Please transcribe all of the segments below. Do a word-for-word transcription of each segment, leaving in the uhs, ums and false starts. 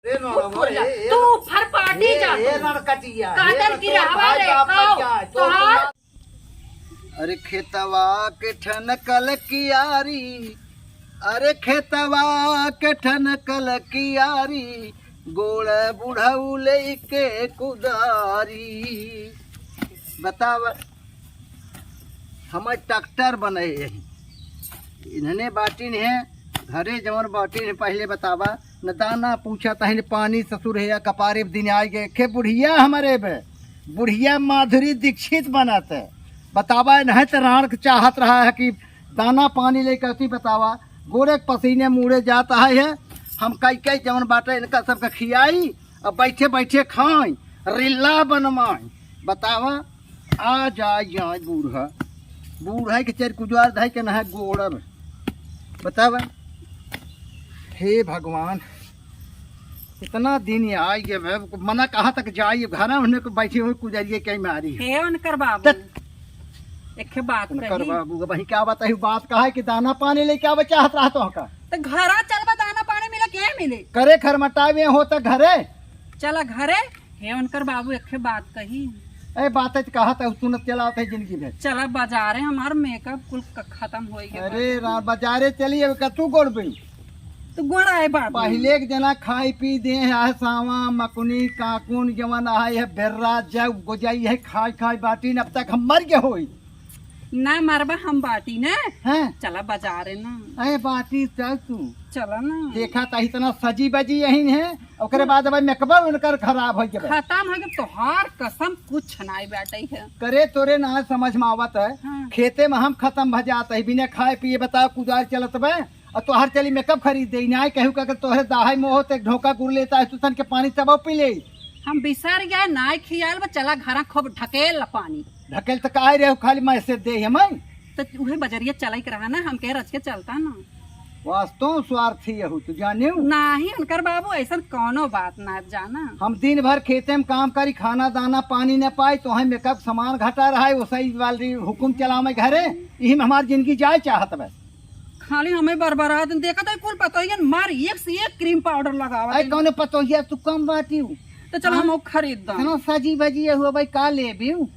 ए नौरवा, तू फरपाटी जा तू। नरकटिया, काटल की रहवा रे, आओ, तोहार। अरे खेतवा के ठनकल कियारी, अरे खेतवा के ठनकल कियारी, गोड़ बुढ़ऊ लेके कुदारी। बतावा, हम डॉक्टर बने यही। इन्हने बाटिन है, घरे जवन बाटिन है, पहिले बतावा, न दाना पूछत है, न पानी ससुर है, या कपारे दिन आइ गए, खे बुढ़िया हमरे बे, बुढ़िया माधुरी दीक्षित बनत है। बतावा, नहीं तो राण के चाहत रहा है कि दाना पानी लेके अती, बतावा, गोरे के पसीने मुड़े जात है, हम कई कई जवन बाटे इनका सबके खियाई, अब बैठे बैठे खाई, रिल्ला बनवाई। बतावा, आ जाए जाए बूढ़ा, बूढ़ा के चर कुजार धाई के नहा गोड़ब। बतावा, हे भगवान, इतना दिन ये आई गए, मना कहाँ तक जाई, घर में उन्हें को बैठी हुई कुजरिए के मारी। हे उनकर बाबू, तत- एक बात उनकर कही। बाबू, वही क्या बताई, बात कहा है कि दाना पानी लेके आवे चाहत रहा तो का? तो घरा चलबा, दाना पानी मिले, के मिले? करे खरमटावे हो तो घरे। चला घरे। हे उनकर बाबू, एक बात कही। ए, बात है तो कहा था, सुनत चला था जिंदगी भर। चला बाजारे, हमार मेकअप कुल क-, खत्म हो गया। अरे रा-, बाजारे चली, अब कतू गोड़ बई। तो गोड़ आए बाबू। पहिले के जना खाई पी दे है, सावा, मकुनी, काकुन, जवन आए है, बेर्रा, जब गोजाई है, खाई खाई बाटी, अब तक हम मर गए होई। ना मरबा हम बाटी ना। हाँ। चला बाजारे ना। अरे बाटी चल तू। चला ना। देखा ता इतना सजी बजी यही है, ओकरे बाद अब मेकअप उनकर खराब हो गया। खत्म हो गया, तोहार कसम कुछ नाई बाटे है। करे तोरे ना समझ में आवत है। हाँ। खेते में हम खत्म भ जात है, बिना खाए पिए बताओ कुदार चलत बे, और तोहार चली मेकअप खरीद दे, नाई कहू का तोहरे दाहे मोह ते ढोका गुड़ लेता है, तू तन के पानी तब पी ले। हम बिसर गए, नाई खियाल बा, चला घरा खूब ढकेल ला पानी। ढकेल त काहे रहे, खाली मैसेज दे हमें। त उहे बजरिया चलाई के रहा ना, हम कह रच के चलता ना। वास्तव स्वार्थी यहू, तू जाने हो? नाही, उनकर बाबू ऐसन कौनो बात ना जाना। हम दिन भर खेते में काम करी, खाना दाना पानी न पाई, तो हम मेकअप सामान घटा रहा है, वो सही वाली हुकुम चलावे घरे, यही में हमार जिंदगी जाए चाहत बस। खाली हमें बरबरा दिन देखत है, कुल पतोहियन मार एक से एक क्रीम पाउडर लगावत अरे है। कौने पतोहिया तू कम बाटी हूँ? तो चलो हाँ? हम खरीद दो। इतना सजी बजी है हुआ भाई, का लेबी हूँ?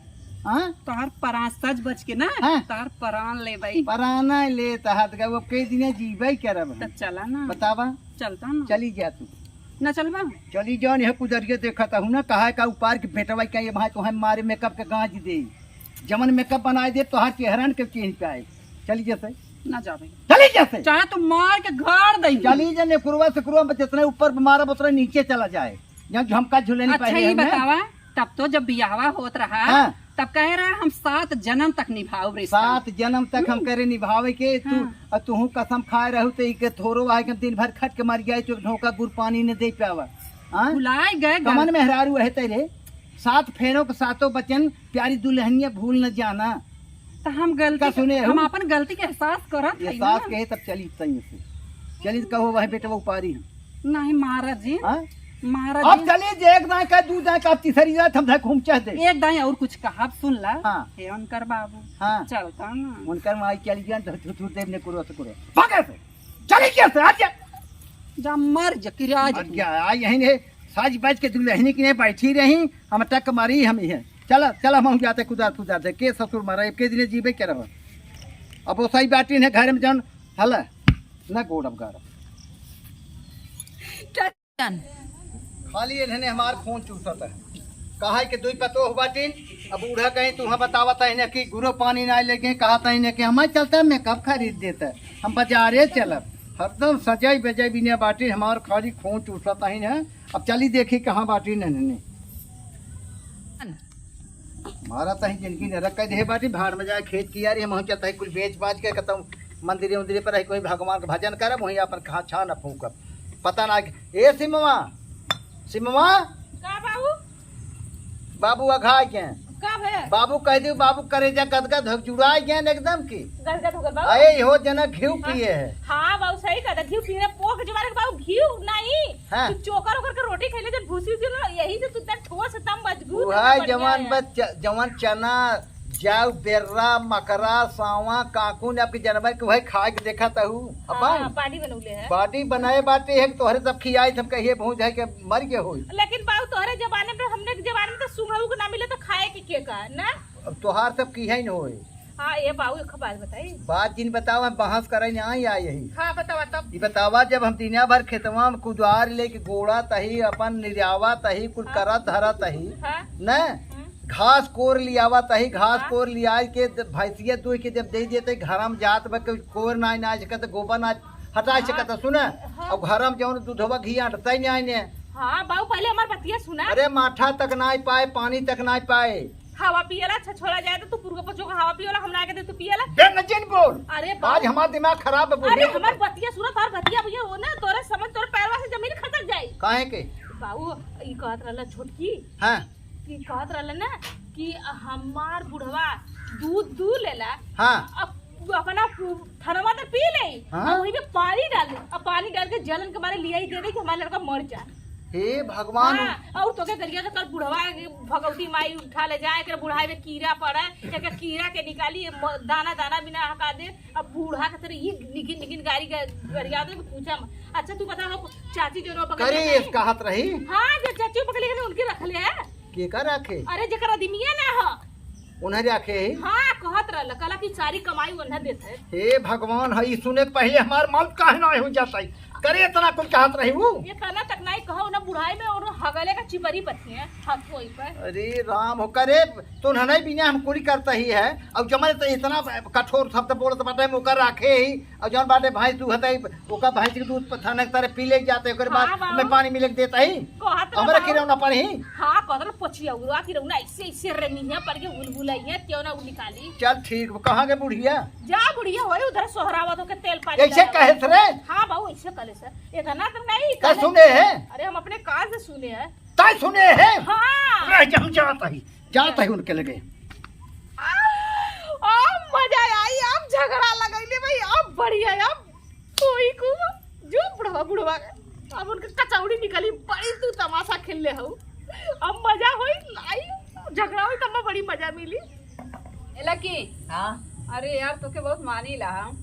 हाँ? तोहर परान सज बज के ना, हाँ? तोहर परान ले भाई। पराना ले तहत गए, वो कई दिने जीबे करब हम। तो चला ना। बतावा। चलता ना। चली जा तू। ना चलबा? चली जाओ, यह कुदरिये देखत हूँ ना, कहा का उपार के बेटवा का ये भाई तो हम मारे मेकअप के गांज दे। जमन मेकअप बनाए दे, तोहार चेहरन के चेंज पाए। चली जैसे। ना जाबे। चली जैसे। चाहे तो मार के गाड़ दे। चली जा नेकुरवा से कुरवा में जितने ऊपर मारब उतने नीचे चला जाए। यहाँ झमका झुलनी अच्छा, पहले ये हमने। बतावा, तब तो जब बियाहवा होत रहा, हाँ। तब कहे रहा हम सात जन्म तक निभाओ रिश्ता। सात जन्म तक हम हम्म। करे निभावे के, तू, हाँ। और तू कसम खाए रहू तो इके थोरो आए के दिन भर खट के मर गए, तो ढोका गुड़ पानी न दे पावा। हाँ? भुलाए गए गल- कमन मेहरारू है तेरे, सात फेरों के सातों वचन, प्यारी दुल्हनिया भूल न जाना। तो हम गलती का सुने हम हो? अपन गलती के एहसास करत हई एहसास ना। कहे तब चली सही से। चली तो कहो वह बेटवा उपारी हम। नहीं महाराज जी। हाँ? महाराज अब जी। चली जे एक दाएं का दू दाएं का अब तीसरी रात हम धक घूम चह दे। एक दाएं और कुछ कहा सुन ला। हाँ। हे उनकर बाबू। हाँ। चलता ना। उनकर माई चली जान तो थू थू देव ने कुरो से कुरो। भागे से। चली गया से आज। जा मर जा किराज मर तू। गया। आ यही ने साज बाज के दुल्हनी की ने बैठी रही। हम टक मारी हम ही है। चला, चला, हम जाते कुदार, कुदार दे। के ससुर मरा, के दिने जीबे के रहो। अब वो सही बाटी ने घर में जान, हला, ना गोड़ अब गाड़। खाली इन्हें हमार खून चूसत है। कहा है कि दुई पतोह बाटिन, अब बूढ़ा कहीं तुम्हें बतावत है इन्हें कि गुरो पानी ना लेके, कहा था इन्हें कि हमारे चलता मेकअप खरीद देता है, हम बाजारे चलब। हरदम सजाई बजाई बिना बाटिन, हमार खाली खून चूसत है इन्हें। अब चली देखी कहाँ बाटिन इन्हें। हमारा तही जिंदगी नरक कर दे बाटी, भाड़ में जाए खेत कियारी, हम वहीं चलता है कुल बेच बाच के कतौ मंदिरे उंदिरे पर रही, कोई भगवान का भजन करब, वहीं अपन खा छान फूकब। पता ना कि, ए सिमवा, सिमवा, का बाबू? बाबू अघा गए। का भे? बाबू कह दियो, बाबू करेजा गदगद हो, जुड़ा गए एकदम की। गदगद हो गए बाबू। अरे हो जना घी हाँ। पिए है। हाँ बाबू सही कहता, घी पीने पोख जुबान के बाबू घी नहीं। हाँ। तू चोकर ओकर के रोटी खैले जब भूसी उसी ना, यही से तू इतना ठोस एकदम मजबूत वह एकदम बढ़िया जवान है। बच-, जवान चना जाउ बेर्रा, मकरा, सावां, काकुन, आपके जनमर के वही खाए के देखा तहु। हाँ, अपन body बनौले है। Body बनाए बाटे है कि तोहरे सब खियाई, सब कहिए भूज है के मर गए होई। लेकिन बाबू, तोहरे जमाने में, हमने के जमाने में तो सुंघऊ के ना मिले तो खाए के, के का, ना? अब तोहार सब की है न होई। हाँ, ये बाबू, एक बात बताई। बात जिन बताओ, हम बहस करे ना आई, आई यही। हाँ, बतावा तब। ई बतावा, जब हम दिना भर खेतवा में कुदार लेके गोड़ा तही, अपन निरावा तही, कुल हाँ। करत धरत तही, हाँ। न? हम्म। घास कोर लियावा तही, घास हाँ। कोर लियाई के द-, भैंसिया दूह के जब दे देते, घर में जात बा, कोई कोर ना, ना सकत, गोबर ना हटा हाँ। सकत, सुना? हाँ। अब घर में जौन दूधवा घी अंटता ही नहीं आने। हाँ, बाबू, पहले हमार बतिया सुना। अरे, माठा तक ना पाए, पानी तक ना पाए। हवा पियला, अच्छा छोड़ा जाए तो तू पुरवा पचो का हवा पियला, हम लाके दे तू पियला। बे नचिन बोल। अरे बाबू। आज हमार दिमाग खराब है, अरे बुढ़िया। हमार बतिया सुना, तोर बतिया भैया हो ना, तोरे समझ, तोरे पैरवा से जमीन खसक जाई। काहे के? बाबू, ई कहत रहला छोटकी। हाँ। ई कहत रहला ना कि हमार बुढ़वा दूध दू लेला। हाँ। अब अपना थनवा तो पी ले, हाँ? और वही में पानी डाल दे, और पानी डाल के जलन के मारे लिया ही दे दे कि हमारा लड़का मर जा। हे भगवान। हाँ, और तोके गरिया तो कल बुढ़वा के भगवती माई उठा ले जाए, एकरे बुढ़ाई में कीड़ा पड़ा, एक कीड़ा के निकाली, ये म-, दाना दाना बिना हका दे। अब बूढ़ा के तरह ये निगिन निगिन गारी ग-, गरिया दे, पूछा मत। अच्छा, तू बता, हम चाची जो रो पकड़ करे ले इस कहत रही? हाँ, जो चाची पकड़ ले, उनके रख ले है। के का रखे? अरे, जेकर आदमिया ना हो। उन्हें रखे है? हाँ, कहत रहल, कहला कि सारी कमाई उन्हें देत है। हे भगवान, है, ई सुने के पहले हमार मौत काहे ना हो जाता है? करे इतना कुल कहत रही वो? ये कहना तक नहीं कहो ना, बुढ़ाई में और हगले का चिपरी पथिए, हाथ वही पर। अरे राम हो, करे तो उन्हें बिना हम कुली करता ही है। अब जमल तो इतना कठोर शब्द बोलत बाटे, हम ओकर राखे ही। और जौन बाटे भैंस दूहत है, ओकर भैंस के दूध पथाने के तरह पी ले जाते, ओकर बाद हाँ, बाबू। में पानी मिले के देता ही। कहत रहे हमरा बाबू। किरौना पड़ी। हाँ, कहत रहे पछिया उड़वा किरौना ऐसे, ऐसे रे मिहिया पड़ के हुलहुलई है, क्यों ना उ निकाली। चल ठीक बा, कहाँ के बुढ़िया? जा बुढ़िया होई उधर सोहरावत होके तेल पानी ऐसे लगावत। कहे थे रे? हाँ बाबू, ऐसे कहले सर। इतना तो नहीं का कहले। सुने है? अरे हम अपने कान से सुने है। तय सुने है? हाँ। रह जा, हम जात ही, जात ही उनके लगे। अब मजा आई, अब झगड़ा लगैले भाई, अब बढ़िया, अब कोई को जो बुढ़वा, बुढ़वा, अब उनके कचौड़ी निकली, बड़ी तू तमाशा खेल ले हऊ। अब मजा होई, आई, झगड़ा होई, तब बड़ी मजा मिली। ए लकी। हाँ। अरे यार, तोके बहुत मानी ला हम।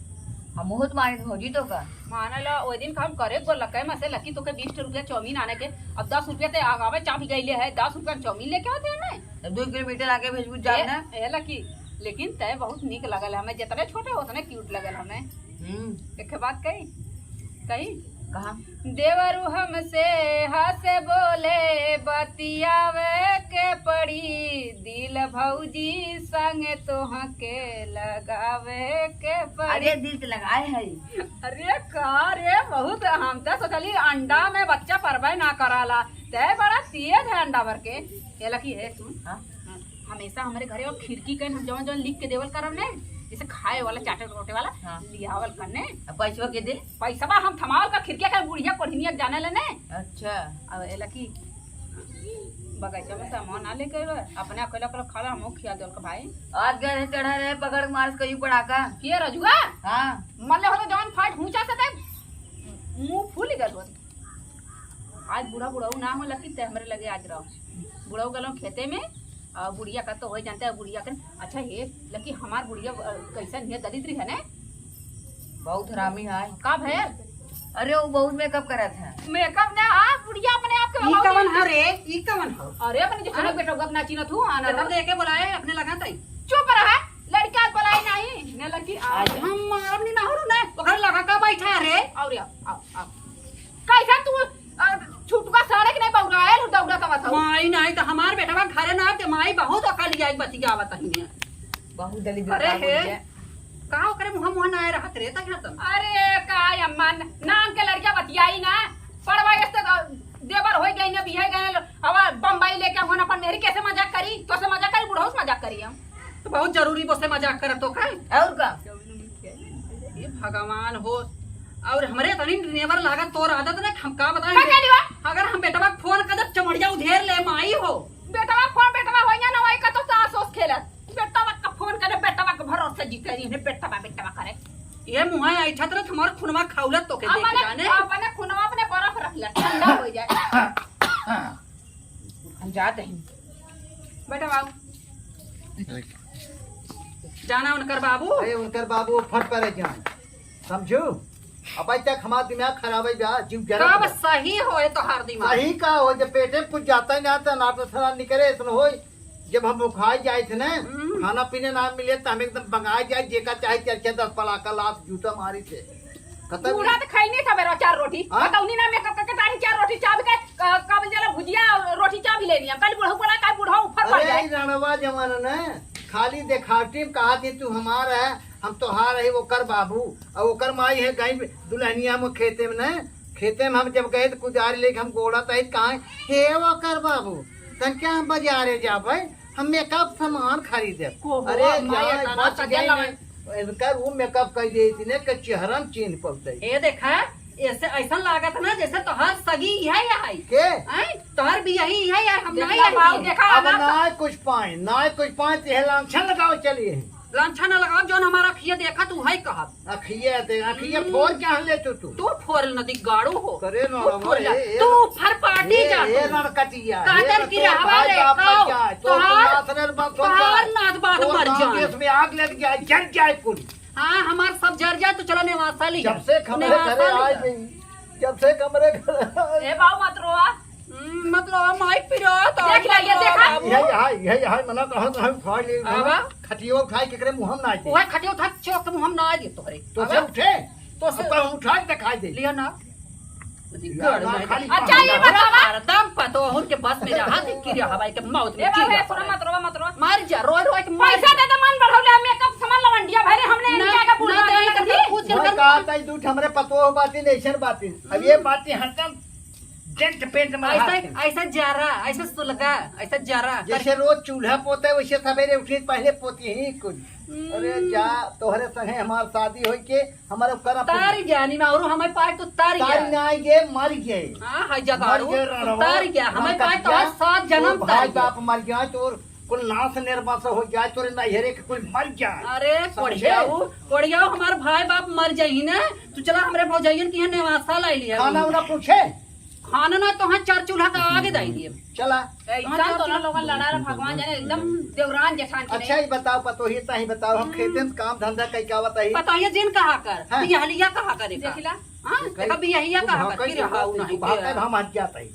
हम बहुत मानी भौजी तो का। माने ला, ओइ दिन का हम करे बोल लके में से लकी तोके बीस रुपया चाउमीन आने के, अब दस रुपया ते आगावे चाप गईले है, दस रुपया में चाउमीन लेके आते हैं ना। तब दो किलोमीटर आगे भेजबू जाए ए, ना। ए लकी, लेकिन तय बहुत नीक लगल हमें, जितने छोटे उतने क्यूट लगल हमें। हम्म। एक बात कही, कही? कहा? देवरू हमसे हंस बोले बतियावे के पड़ी, दिल भौजी संग तोहके लगावे के पड़ी। अरे दिल तो लगाए है। अरे का रे, बहुत हम तो सोचली अंडा में बच्चा परबे ना कराला, ते बड़ा तेज है अंडा भर के। ये लकी है सुन। हाँ। हमेशा हमरे घरे वो खिड़की कन हम जवन जवन लिख के देवल करब ने, जैसे खाए वाला, चाटे रोटे वाला, हाँ। लियावल करने। अब पैसवा के दे? पैसवा हम थमावल का खिड़किया के बुढ़िया कोढ़िनिया जाने ले ने। अच्छा। अब एला की बगैचा में सामान ना लेके अइबे, अपने अकेला अकेला खा ले, हमहू खिया देवल का भाई। आज गए रहे, चढ़ा रहे, पकड़ के मारस कहीं पड़ा का। के रजुआ? हाँ। मल्ले हो तो जवन फाट हुचा से ते मुंह फूल गल होत। आज बूढ़ा बुढ़ऊ ना हो लकी ते हमरे लगे आज रहो। बुढ़ऊ गलो खेते में, और बुढ़िया का तो हो जानते हैं, बुढ़िया के। अच्छा हे लकी, हमार बुढ़िया, अ, कैसन है, दरिद्री है ने? बहुत हरामी है। का भय? अरे वो बहुत मेकअप करत है। मेकअप ने, हाँ, बुढ़िया अपने आप के ई बहुत कवन है रे? ई कवन हो? अरे अपने जो हाँ? बेटा उगत ना चिन्हत हूँ, आना देखो रहो। देखे बुलाए अपने लगा तई। चुप रहा, लड़का बुलाए नहीं, ने लकी आ। आज हम मारब नहीं ना हो ने, ओकर लगा का बैठा रे। और आओ, आओ, आओ। कैसा तू, अ, छुटुका सारे के नहीं बौरायल हो, दौड़ा का बताओ। माई नहीं तो हमार बेटवा घरे ना आते, माई बहुत अकल आई बतियावत ही ने। बहुत दलिद्र अरे का हे, बोल के। का ओकरे मुहा मुहा ना आए रहत रे, तक ना तुम। अरे का अम्मा, नाम के लड़किया बतियाई ना, पढ़वा के तो देवर होई गई ने, बिहाई गए, अब बम्बई लेके हम अपन मेहरी कैसे मजाक करी, तो से मजाक करी, बुढ़ऊ से मजाक करी हम। तो बहुत जरूरी बोसे मजाक करत तो का? और का? हे भगवान हो, और हमरे तनी नेवर लागत तोर आदत ना, हम का बताएं का बे-, कहली बा? अगर हम बेटवा के फोन कर देब, चमड़िया उधेर ले माई हो। बेटवा फोन, बेटवा होइया ना होई का तो सास ओस खेलत। बेटवा का फोन करे, बेटवा के भरोसे जीते रही ने, बेटवा, बेटवा करे। ये मुहा ऐठत रहे, हमार खुनवा खौलत तो के देख अपने, जाने। अपने खुनवा अपने बर्फ रख ले, ठंडा हो जाए। हम जाते हैं। बेटवा आओ। जाना उनकर बाबू। अरे उनकर बाबू फट परे जान, समझू? अब आज तक हमार दिमाग खराब है जा, जीव जरा कब सही होए तोहार दिमाग? सही का हो, जब पेटे में कुछ जाता ही ना तो नाटो सरा निकले, ऐसन होई। जब हम भुखाई जाए थे ना, हम्म। खाना पीने ना मिले तो हम एकदम बंगाए जाए, जेका चाहे चार चार दस पलाका लात जूता मारी थे। खत्म। बूढ़ा तो खाई नहीं था मेरा चार रोटी। हाँ? बताओ नहीं ना, मेकअप करके तारी चार रोटी चाबी के, क-, कब जला भुजिया रोटी चाबी ले लिया। कल बूढ़ा पड़ा का बूढ़ा ऊपर पड़ अरे जाए। ई रणवा जमाना ना, खाली देखावटी में कहा थी तू हमार है, हम तोहार है, ओकर बाबू और ओकर माई है गई दुल्हनिया में खेते में ना। खेते में हम जब गए तो कुदारी लेके हम गोड़ा तहित कहा, "हे ओकर बाबू, तन क्या हम बाजारे जाबे, हम मेकअप सामान खरीदे।" को अरे हुआ, माया जाए, दाना बच सजल गए लवन। ना। इनका वो मेकअप कर दे इतने के चेहरा में चिन्ह पड़ते। ए देखा, ऐसे ऐसा लागत ना जैसे तोहार सगी है या है। के? हैं? तोहार बियाही है या हम देख नहीं ला है बाऊ, के? देखा अब ना ना कुछ पाए, ना कुछ पाए, ते लांछन लगाओ चलिए। लांछा ना लगाओ, जौन हमारा अखिया देखा तू है कहत। अखिया दे, अखिया हम्म। फोड़ के हले तू, तू। तू फोड़ न दी गाड़ू हो। करे ना तू रे, फोड़ जा। ए, ए, तू फर पाटी ए, जा ए, तू। नरकटिया, ए, कादर की तोर रहवा भाई रे, बाप मर खाओ। जाए, तोर तोहार, नाथ रे बाप मर तोहार जाए, नाथ बाप तोर मर गाँव जाए। देश में आग लग जाए, जल जाए कुल। हाँ, हमार सब जर जाए तो चलो नेवासा लिया। जब से हमरे नेवासा घरे लिया। आए गई, जब से हमरे घर ए बाऊ मत रोआ। हम्म, मत रोआ, माई पिरो तो देख ले, ये देखा। बाबू। यही हाय, यही हाय, मना तो हम, हम उठा ले, आवा। खटियो उठाए केकरे मुँह में ना आए। ओए खटियो उठा, चौक के मुँह में ना आए दे तोहरे। तो से आवा। उठे, तो से अब हम उठा के दिखाई दे। लिया ना। लिया ना, खाली अच्छा, ये पानी बतावा। हरदम पतोहुन के बस में रहा, कि रे हवाई के मौत में ए बाबू, की ए, सुनो, मत रोवा, मत रोवा। मर जा, रोए रोए के मर पैसा जा। दे दे, मन बढ़ौले, हम मेकअप सामान लवंडिया भरे, हमने ना, इनके आगे ना, बुढ़ा ना, नहीं ना, करती। कुछ मैं करता कहा था, दूध हमरे पतोह बाती, नैसन बाती। अब ये हम्म। बाती हरदम डेंट पेंट में ऐसा, रहत है। ऐसा जरा, ऐसा सुलगा, ऐसा जरा। जैसे रोज चूल्हा पोते, वैसे सवेरे उठे पहले पोती ही कुल। हम्म। अरे जा, तोहरे संगे हमार शादी होई के, हमारे करब तार गया नी, मारू हमारे पास तो तार तार गया। ना आए गे, मर गए। हाँ, हाय मर जगाड़ू, गए रणवा। तार गया, हमारे पास तो आज सात जन्म तोर भाई तार गया। बाप मर गया, तोर कुल नाश निर्वंश हो जाए, तोरे नैहरे के कुल मर जाए। अरे, समझे? कोढ़ियाऊ, कोढ़ियाऊ, हमार भाई बाप मर जाई ना, तू चला हमरे भौजाइयन की यहाँ नेवासा लाई लिया। खाना उना पूछे? खाना ना तो हाँ चार चूल्हा का आगे दाई दिए। चला। ए, इंसान तो ना लोगन लड़ा रहा, भगवान जाने, एकदम देवरान जेठान के अच्छा, नहीं। ये बताओ, पतोही, ताही बताओ, हम हम्म। खेते में काम धंधा कई का बताई? पतोहिया जिन कहा कर, हाँ। बियहलिया कहा कर एका। देखिला? हाँ, कई देखा बियहिया तू कहा कर, भागल फिर तू हाउ भागल नहीं तू भागल के। हम हट जाता ही।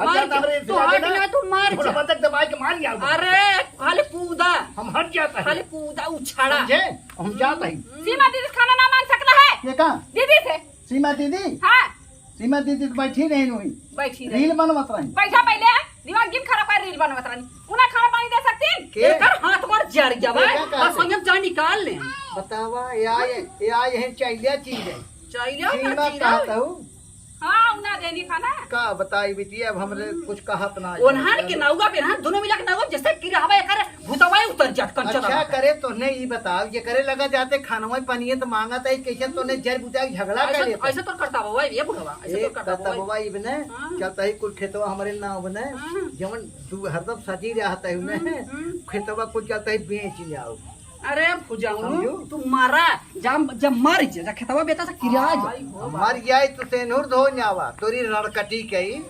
हट मार जाता के, हमरे तू इधर हट ना। ना, तू मार जा। बतख दबाई के मार गया। अरे, खाली कूदा। हम हट जाता है। खाली कूदा, उछाड़ा। समझे? हम जाता ही। हम्म। सीमा दीदी से खाना ना मांग सकता है। ये का? दीदी से। सीमा दीदी? हाँ। सीमा दीदी तो बैठी रही हुई। बैठी रही। रील बनवत रही। बैठा पहले, दिमाग जिन खराब कर, रील बनवत रही। उन्हें खाना पानी दे सकती? के? एकर हाथ गोड़ जर गया बा। ये का कहते? बस हम जा निकाल ले। बतावा, या, या, या यही चाहिए चीज है। चाहिए ना सीमा चीज है। कहत हूँ। हाँ, उन्हें देनी खाना। का बताई बिटिया, अब हमरे हम्म। कुछ कहत ना है। ओन्हान के नौवा पे ना, दोनों मिला के नौवा, जैसे कि रहबा एकर भूतवा उतर जात, कंचन अच्छा रहबा। करे तोहने ई बताओ, जेकरे लगा जाते खानवा पानिये तो मांगत है, कैसे तोहने जर बुता के झगड़ा कर ऐसा, लेते? ऐसा तो करता बाबा, ये बुढ़वा, ऐसा तो एक करता बाबा। करता बाबा इबने, हाँ। चलता ही कुल खेतवा हमरे नाव बने, हाँ। जवन तू हरदम सजी रहता है उन्हें, हम्म, हम्म। खेतवा कुल चलता ही बेच जाओ। अरे भुजाऊ, समझू? तू मारा, जा, जब मर जा, जा खेतवा बेटा से किरा जा। आई हो मर जाए तो सेनुर धो जावा, तोरी रड़कटी कई।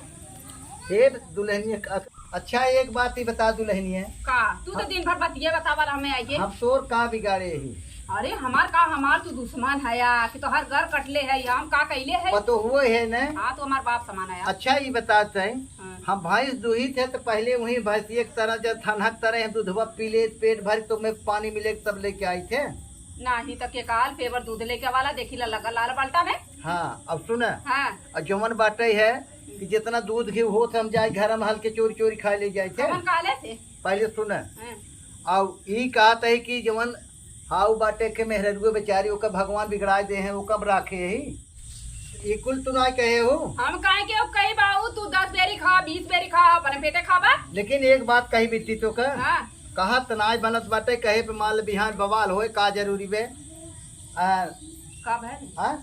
हे दुल्हनिया, अच्छा, एक बात ही बता दुल्हनिया। का? तू तो हम दिन भर बतिये बतावल हमें आइए। हम तोर का बिगाड़े ही? अरे, हमार का, हमार तू दुश्मन है या कि तोहर घर कटले है या हम का कैले है? पतोहुए है न? हाँ, तू हमार बाप समान है। अच्छा, ये बतात है, हाँ। हम भैंस दूही थे तो पहले वही भैंस एक तरह जब थनहक तरह दूधवा पी ले, पेट भर तो मैं पानी मिले तब लेके आई थे। नाही तो के काल पेवर दूध लेके वाला देखी ला लगा लाल बाल्टा में। हाँ, अब सुना। हाँ। और जवन बाटे है, कि जितना दूध घी होत, हम जाए घर में हल्के चोरी चोरी खाए ले जाए थे। कौन काले से? पहले सुन। हाँ। आउ ई कहत है कि जवन हाउ बाटे के मेहररुए बेचारी, ओकर भगवान बिगड़ाए दे हैं, वो कब राखे ही? ई कुल तू ना कहे हो। हम काहे के अब कही बाऊ, तू दस बेरी खा, बीस बेरी खा, अपने पेटे खाबा। लेकिन एक बात कही बिट्टी तो का, हाँ। कहत नाय बनत बाटे, कहे पे माल बिहान बवाल होए, का जरूरी बे? आ, का भइल? हाँ?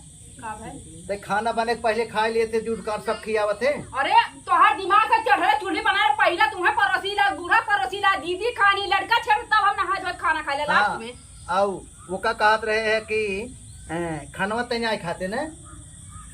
का भइल? ते खाना बने के पहले खाए लिए थे, जूठ काट सब खियावत है। अरे, तोहार दिमाग से चढ़ रहे, चूल्ही बनाए पहला तुम्हें परोसी ला, बूढ़ा परोसी ला, दीदी खानी, लड़का छेड़, तब हम नहा धोए खाना खाए ले हाँ, लास्ट में। आउ, वो का कहत रहे है कि, ए, खानवा ते नाय खाते ना?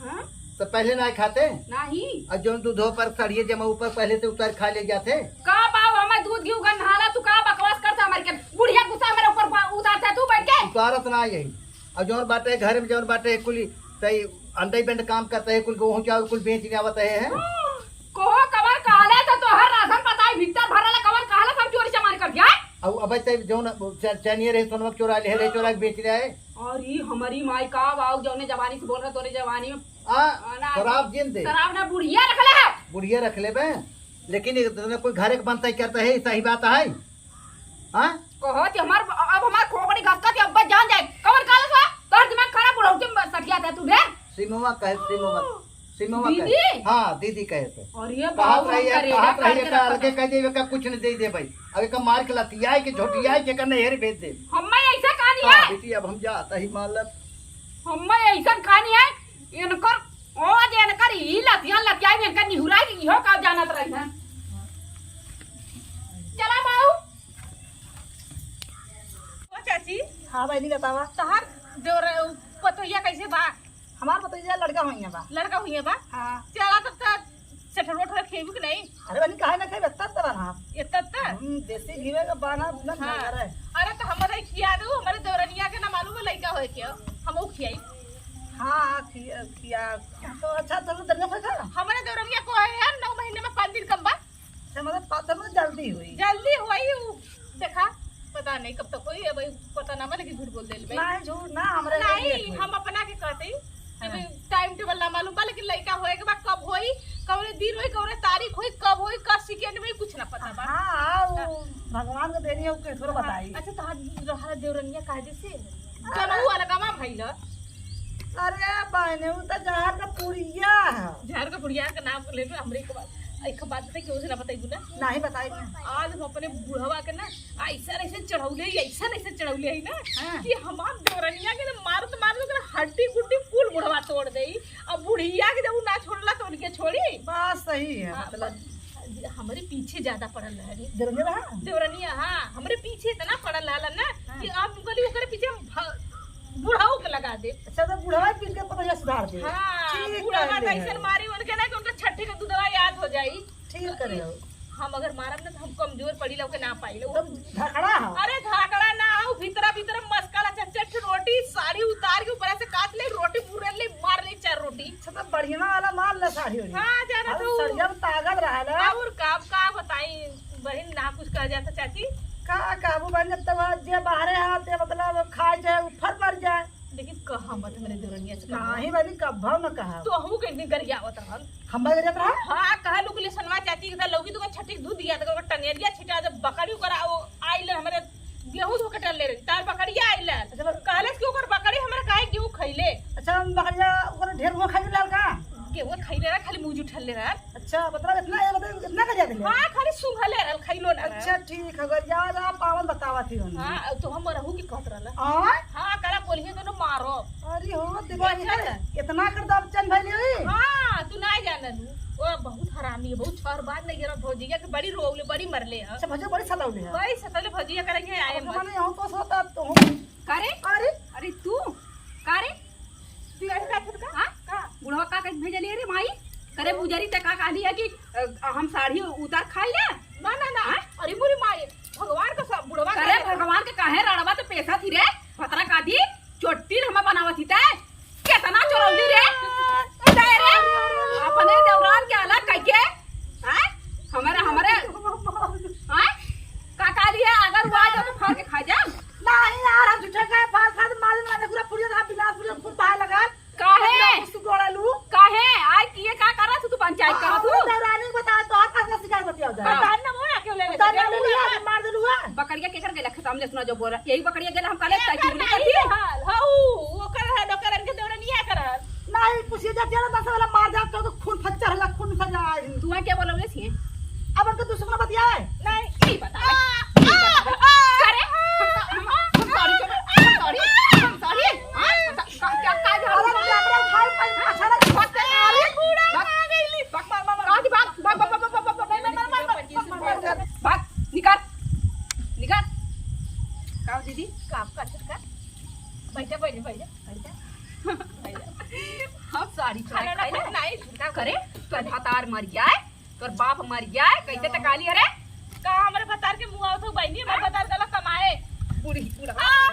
हाँ? तो पहले नाय खाते? नहीं। और जौन दूधो पर सड़िए जमा ऊपर पहले से उतार खा ले जाते? का बाऊ, हमें दूध घी गंधाला, तू का बकवास करता हमारे के? बुढ़िया गुस्सा हमारे ऊपर बा-, उतारता है तू, स्वारथ ना यही। और जौन बाटे घर में जौन बाटे कुल तई अंडई बेंड काम करते हैं, कुल गेहूं चाउर कुल बेच ले आवत है, हैं? कोहो कबर कहले तो तोहर राशन बताई भीतर भरल कबर कहले सब चोरी चमारी कर दिया। अब अबे तई जौन च-, चनिए रहे सोनवा चोरा ले रहे, चोरा के बेच ले आए। और ई हमारी माई का बाऊ जौने जवानी से बोल रहा तोरे जवानी में। आ, आ, ना, शराब जिन दे। शराब ना बुढ़िया रख ले है। बुढ़िया रख ले बे, लेकिन एक दिन कोई घरे के बनता ही करता है, सही बात है। हाँ? कहो कि हमार, अब हमार खोपड़ी घसका के अब्बा जान जाए। कवन कालस बा? तोहर दिमाग खराब, बुढ़ौती में सठिया था तू ढेर। सिमवा कहे, सिमवा, सिमवा कहे। दीदी? हाँ, दीदी कहे थे। और ये कहत बाबू रही हम है, करेजा कहत रही काट है, के का रखा अलगे था। कह देबे का कुछ नहीं दे दे भाई। अब एक मार के लतियाए के झोटियाए के करने हेर भेज दे। हम्मा ऐसा कहानी हाँ, है। बेटी, अब हम जाता ही मालत। हम्मा ऐसा कहानी है। इनकर, ओ जे इनकर ई लतियान लतियाई में इनकर निहुराई के इहो का जानत रही है। चला बाऊ। ओ चाची। हाँ बहिनी, बतावा। तहार देवर पतोहिया कैसे बा? हमार पतोहिया लड़का हुई है बा। लड़का हुई है बा? हाँ। चला तब तक चटरोट हो खेबू कि नहीं? अरे बहिनी, काहे ना खेबे, तब तब ना। ये तब तक? हम देसी घीवे का बाना ना हाँ। ना करे। अरे तो हमारे खिया दो, हमारे देवरनिया के ना मालूम है लड़का होए के, हम वो खियाई। हाँ, खिया, खिया। तो अच्छा, चलो दरिया से खा। हमारे देवरनिया को है यार, नौ महीने में पाँच दिन कम बा। अच्छा, मतलब, पा-, तब ना जल्दी हुई। जल्दी हुई, उ, देखा, पता नहीं कब तक होई, अब पता ना, मैं लेकिन झूठ बोल देल बे। नहीं, झूठ ना, हमरे नहीं, लेट होई। हम अपना के कहते ही कि हाँ। भाई, टाइम टेबल ना मालूम बा, लेकिन लइका होए के बाद कब होई, कौने दिन होई, कौने तारीख होई, कब होई, का सेकंड में, कुछ ना पता बा। हाँ, हाँ, वो हाँ। भगवान के देनी है, ओके थोड़ा हाँ। बताई। अच्छा, तो हाँ, रहा देवरनिया कायदे से? हाँ। जनऊ अलगमा भइल। अरे बहने, उ त जहर का पुड़िया है। जहर का पुड़िया का नाम ले लो, हमरे एक बात, एक बात बताई, केहू से ना बताई ना। नहीं बताई ना। आज हम अपने बुढ़वा के ना ऐसा ऐसे चढ़ौले ही, ऐसा ऐसे चढ़ौले ही ना हाँ। कि हमार देवरनिया के ना मारत मारत ओकर हड्डी गुड्डी कुल बुढ़वा तोड़ देई। अब बुढ़िया के जब उ ना छोड़ला तो उनके छोड़ी? बात सही है, हाँ, मतलब। हमरे पीछे ज्यादा पड़ल रहे। देवरनिया रहा? देवरनिया, हाँ, हमरे पीछे इतना पड़ल रहल ना हाँ। कि आप बोली ओकरे पीछे हम भ-, बुढ़ऊ के लगा दे। अच्छा, तो बुढ़वा पीट के पतोहिया सुधार दे। हाँ, ठीक बुढ़वा कहले तो ऐसे है। मारी उनके ना कि उनका छठी के दूधवा याद हो जाई। ठीक करे हो। हम अगर मारब ना तो हम कमजोर पड़ी ला, ओके ना पाई ला। तब धाकड़ा है। अरे धाकड़ा ना हो, भीतरा भीतरा मस्का ला, चट चट रोटी, साड़ी उतार के ऊपर से काट ले, रोटी पूरे ले, मार ले चार रोटी। अच्छा, तो बढ़िया वाला मार ले साड़ी ओड़ी। हाँ, जाना अरे तू। सड़िया में ताकत रहा ना। और का, का बताई, बहिन ना कुछ कह जाता चाची। का कहबू बहिन, जब तक जे बाहरे हाथ, मतलब खाए जाए, ऊपर मर जाए। लेकिन कहा मत हमरे देवरनिया से कहा। नाही बहिनी, कब्बो न कहा। तो हमहू के एक दिन गरियावत रहल। हम गरियावत रहल? हाँ, कहा लुकले सनवा चाची के साथ लौकी दुकान छठी दूध दिया, तो ओकर टंगेरिया छिटा, जब बकरी ओकर आ-, ओ आइल हमरे गेहूं धो के टल ले रही, तार बकरिया आइल। अच्छा, बस कहलस कि ओकर बकरी हमरा काहे गेहूं खइले। अच्छा, हम बकरिया ओकर ढेर हुआ खाई लाल का? गेहूं खइले रहा, खाली मुंह जुठल ले रहा। अच्छा, मतलब इतना, ये मतलब इतना गरिया देले? हाँ, खाली सुंघले रहल, खइलो ना रहल। अच्छा, ठीक है, गरिया जा पावन बतावा थी उन्हें। हाँ, तो हम रहू की कहत रहल। हाँ? हाँ, करा बोलिए दोनों मारो। अरे हो, देखो, अच्छा। इतना, इतना कर दब चन भइली हुई? हाँ, तू ना जानल। वो बहुत हरामी है, बहुत छहरबाज नहीं गिरा भौजिया के बड़ी रोवले, बड़ी मरले है। अच्छा, भौजिया बड़ी सतावले है। बड़ी सतावले भौजिया करेंगे आए अब मत। माने यहाँ तो सोता तो हूँ। का रे? अरे? अरे तू? का रे? तू ऐसे का छुटका? हाँ? का? बुढ़वा का कहीं भेजले रे माई? करे बुजरी ते का कहली है कि, अ, हम साड़ी उतार खाई ले? ना, ना, ना। हाँ? अरे मोरी माई, भगवान का सब बुढ़वा करे का भगवान के काहे रड़वा ते पैसा थी रे? भतरा का दी? चोटिल हमें बनावत ही ते? केतना चोरौली रे? ते रे? अपने देवरान के अलग कह के? हाँ? हमारे, हमारे, हाँ? का कहली है? अगर वो आ जाओ तो फाड़ के खा जाओ। नहीं यार, हम झूठे का फाड़, फाड़ मारे ना, पूरा पुड़िया का विनाश, पूरा खूब बाहर लगा। काहे? कुछ तू डोड़ा लू। काहे? आज किए का करत तू, पंचायत करत तू? हाँ, देवरानी को बता, तो हर कसम शिकायत बतिया जाए। हाँ। बता ना, वो ना क्यों ले ले बता ना, सके? वो यार मार देलू है। बकरिया के कर गेला, खतम ले सुना जो बोला। यही बकरिया गेला, हम कहले, एकर ताई चुगली नहीं करती है। हाल, हऊ, वो कर है, डोकर इनके देवरानी है करत। नहीं, पूछिए, जब जेल दस वाला मार जाए, तो, तो खून फच्चर होला, खून फच्चर आए। तू क्या बोला बोले छिए? अब उनका दुश्मन बतियाए। नहीं, नहीं बता। आ, आ, आ। करे? हम, हम, हम sorry, हम sorry, हम sorry। हाँ? का, का, का, का, अरे, बाप रे, भाई, भाई, अच्छा लगा। भाग, भाग, अरे, बूढ़ा भाग। आ गई। भाग, भाग, भाग, भाग। कहाँ की भाग? भाग, भाग, भाग। नहीं, नहीं, नहीं, नहीं, नहीं, नहीं, नहीं, भाग, निकाल, निकाल। का हो दीदी? का आपका अच्छा लगा? बैठा, बैठा, बैठा, बैठा। हम sorry, खाना ना खाई ना। खाई ना। करे? तो भतार मर जाए। तोर बाप मर गया है, कैसे हाँ। तकाली है रे? का हमरे भतार के मुंह आवत हो बहनी, हमरे हाँ? भतार गला कमाए। बूढ़ी, बूढ़ा। आ, आ,